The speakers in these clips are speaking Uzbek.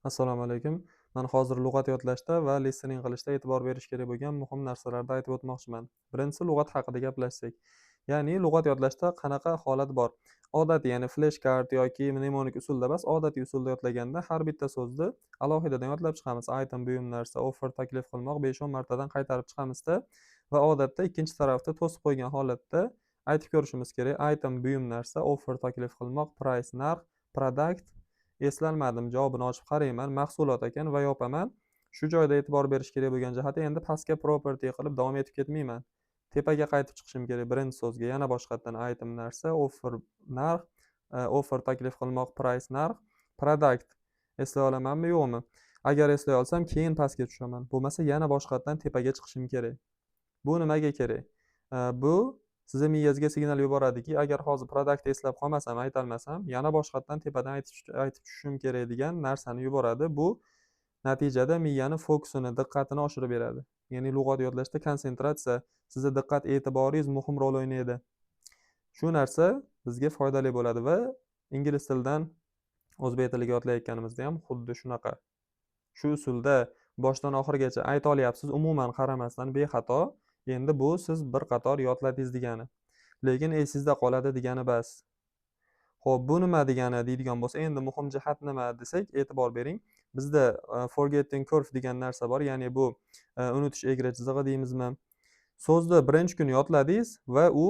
Assalomu alaykum. Man hozir lug'at yodlashda va listening qilishda e'tibor berish kerak bo'lgan muhim narsalarni aytib o'tmoqchiman. Birinchisi, lug'at haqida gaplashsak. Ya'ni lug'at yodlashda qanaqa holat bor? Odatiy, ya'ni flash card yoki mnemonik usulda emas, odatiy usulda yodlaganda har bitta so'zni alohidadan yodlab chiqamiz. Item buyum, narsa, offer taklif qilmoq, 5-10 martadan qaytarib chiqamizda va odatda ikkinchi tarafda to'sib qo'ygan holatda aytib ko'rishimiz kerak. Item buyum, narsa, offer taklif qilmoq, price narx, product eslolmadim, javobini ochib qarayman, mahsulot ekan va yopaman. Shu joyda e'tibor berish kerak bo'lgan jihati, endi pastga property qilib davom etib ketmayman. Tepaga qaytib chiqishim kerak birinchi so'zga. Yana boshqatdan item narsa, offer narx, offer taklif qilmoq, price narx, product eslay olamanmi, yo'qmi? Agar eslay olsam, keyin pastga tushaman. Bo'lmasa, yana boshqatdan tepaga chiqishim kerak. Bu nimaga kerak? Bu sizni miyangizga signal yuboradiki, agar hozir product eslab qolmasam, aytolmasam, yana boshqatdan tepadan aytib tushishim kerak degan narsani yuboradi. Bu natijada miyani fokusini, diqqatini oshirib beradi. Ya'ni lug'at yodlashda konsentratsiya, sizni diqqat e'tiboringiz muhim rol o'ynaydi. Shu narsa bizga foydali bo'ladi va ingliz tilidan o'zbek tiliga yodlayotganimizda ham xuddi shunaqa. Shu usulda boshdan oxirigacha ayta olyapsiz, umuman qaramasdan, bexato. Endi bu siz bir qator yodladingiz degani. Lekin esingizda qoladi degani bas. Xo'p, bu nima degani deydigan bo'lsa, endi muhim jihat nima desak, e'tibor bering. Bizda forgetting curve degan narsa bor, ya'ni bu unutish egri chizig'i deymizmi? So'zni birinchi kuni yodladingiz va u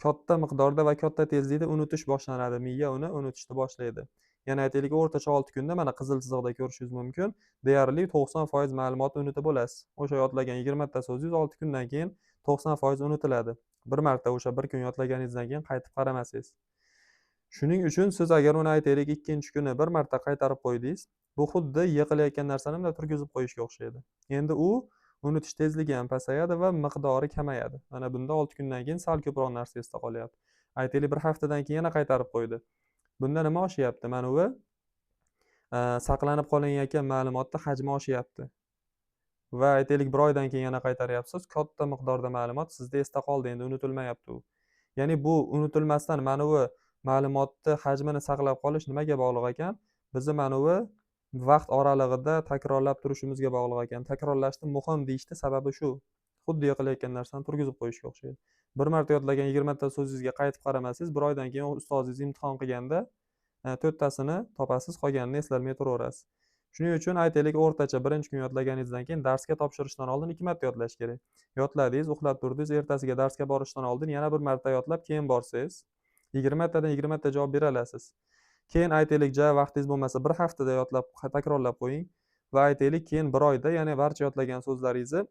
katta miqdorda va katta tezlikda unutish boshlanadi. Miya uni unutishni boshlaydi. Ya'ni aytaylik, o'rtacha 6 kunda, mana, qizil chiziqda ko'rishingiz mumkin, deyarli 90% ma'lumotni unutib bo'lasiz. O'sha yodlagan 20 ta so'zingiz 6 kundan keyin 90% unutiladi. Bir marta o'sha bir kun yodlaganingizdan keyin qaytib qaramasangiz. Shuning uchun siz agar uni, aytaylik, ikkinchi kuni bir marta qaytarib qo'ydingiz, bu xuddi yiqilayotgan narsani bunday turgizib qo'yishga o'xshaydi. Endi u unutish tezligi ham pasayadi va miqdori kamayadi. Mana bunda 6 kundan keyin sal ko'proq narsa esda qolyapti. Aytaylik, bir haftadan keyin yana qaytarib qo'ydi. Bunda nima oshyapti? Mana bu saqlanib qolinayotgan ma'lumotni hajmi oshyapti. Va aytaylik, bir oydan keyin yana qaytaryapsiz, katta miqdorda ma'lumot sizda esda qoldi, endi unutilmayapti u. Ya'ni bu unutilmasdan mana bu ma'lumotni hajmini saqlab qolish nimaga bog'liq ekan? Bizni mana bu vaqt oralig'ida takrorlab turishimizga bog'liq ekan. Takrorlashni muhim deyishni sababi shu. Xuddi yiqilayotgan narsani turgizib qo'yishga o'xshaydi. Bir marta yodlagan 20 ta so'zingizga qaytib qaramasangiz, bir oydan keyin ustozingiz imtihon qilganda to'rttasini topasiz, qolganini eslolmay turaverasiz. Shuning uchun, aytaylik, o'rtacha birinchi kun yodlaganingizdan keyin darsga topshirishdan oldin ikki marta yodlash kerak. Yodladingiz, uxlab turdingiz, ertasiga darsga borishdan oldin yana bir marta yodlab keyin borsangiz, 20 tadan 20 ta javob bera olasiz. Keyin, aytaylik, ja vaqtingiz bo'lmasa, bir haftada yodlab, takrorlab qo'ying va, aytaylik, keyin bir oyda yana barcha yodlagan so'zlaringizni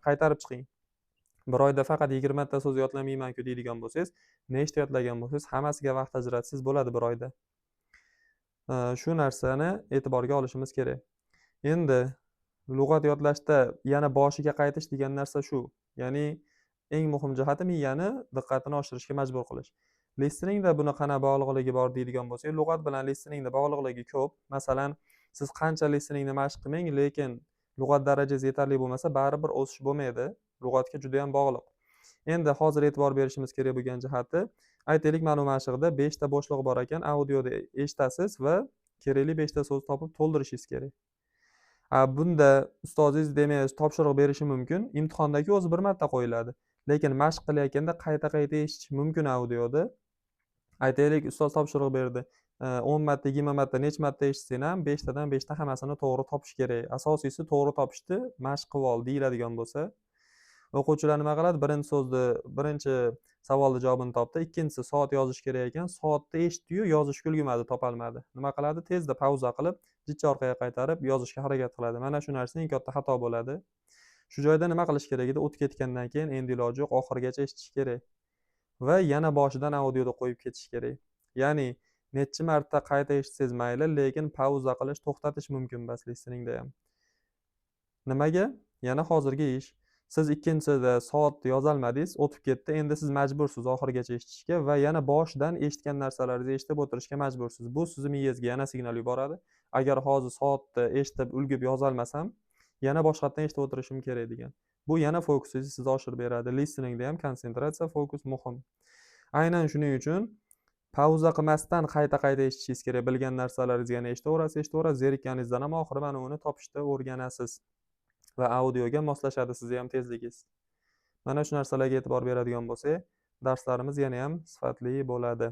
qaytarib chiqing. Bir oyda faqat 20 ta so'z yodlamayman-ku deydigan bo'lsangiz, nechta yodlagan bo'lsangiz, hammasiga vaqt ajratsangiz bo'ladi bir oyda. Shu narsani e'tiborga olishimiz kerak. Endi lug'at yodlashda yana boshiga qaytish degan narsa shu. Ya'ni eng muhim jihati miyani diqqatini oshirishga majbur qilish. Listeningda buni qanaqa bog'liqligi bor deydigan bo'lsak, lug'at bilan listeningda bog'liqligi ko'p. Masalan, siz qancha listeningni mashq qilmang, lekin lug'at darajangiz yetarli bo'lmasa, baribir o'sish bo'lmaydi. Lug'atga judayam bog'liq. Endi hozir e'tibor berishimiz kerak bo'lgan jihati, aytaylik, mana bu mashqda beshta bo'shliq bor ekan, audioda eshitasiz va kerakli beshta so'z topib to'ldirishingiz kerak. Bunda ustozingiz, demak, topshiriq berishi mumkin. Imtihondagi o'zi bir marta qo'yiladi. Lekin mashq qilayotganda qayta-qayta eshitish mumkin audioda. Aytaylik, ustoz topshiriq berdi. 10 marta, 20 marta, necha marta eshitsang ham, beshtadan beshta hammasini to'g'ri topish kerak. Asosiysi, to'g'ri topishni mashq qilib ol deyiladigan bo'lsa, o'quvchilar nima qiladi? Birinchi so'zni, birinchi savolni javobini topdi. Ikkinchisi soat yozish kerak ekan. Soatni eshitdi-yu, yozishga ulgurmadi, topolmadi. Nima qiladi? Tezda pauza qilib, jicha orqaga qaytarib yozishga harakat qiladi. Mana shu narsa eng katta xato bo'ladi. Shu joyda nima qilish kerak edi? O'tib ketgandan keyin endi iloji yo'q, oxirigacha eshitish kerak va yana boshidan audioda qo'yib ketish kerak. Ya'ni necha marta qayta eshitsangiz mayli, lekin pauza qilish, to'xtatish mumkin emas listeningda ham. Nimaga? Yana hozirgi ish. Siz ikkinchisida soatni yozolmadingiz, o'tib ketdi. Endi siz majbursiz oxirigacha eshitishga va yana boshidan eshitgan narsalaringizni eshitib o'tirishga majbursiz. Bu sizni miyangizga yana signal yuboradi. Agar hozir soatni eshitib, ulgib yozolmasam, yana boshqatdan eshitib o'tirishim kerak degan. Bu yana fokusingizni sizni oshirib beradi. Listeningda ham konsentratsiya, fokus muhim. Aynan shuning uchun Pauza qilmasdan qayta-qayta eshitishingiz kerak. Bilgan narsalaringizni yana eshitaverasiz, eshitaverasiz. Zerikkaningizdan ham oxiri mana uni topishni o'rganasiz va audioga moslashadi sizni ham tezligingiz. Mana shu narsalarga e'tibor beradigan bo'lsak, darslarimiz yana ham sifatli bo'ladi.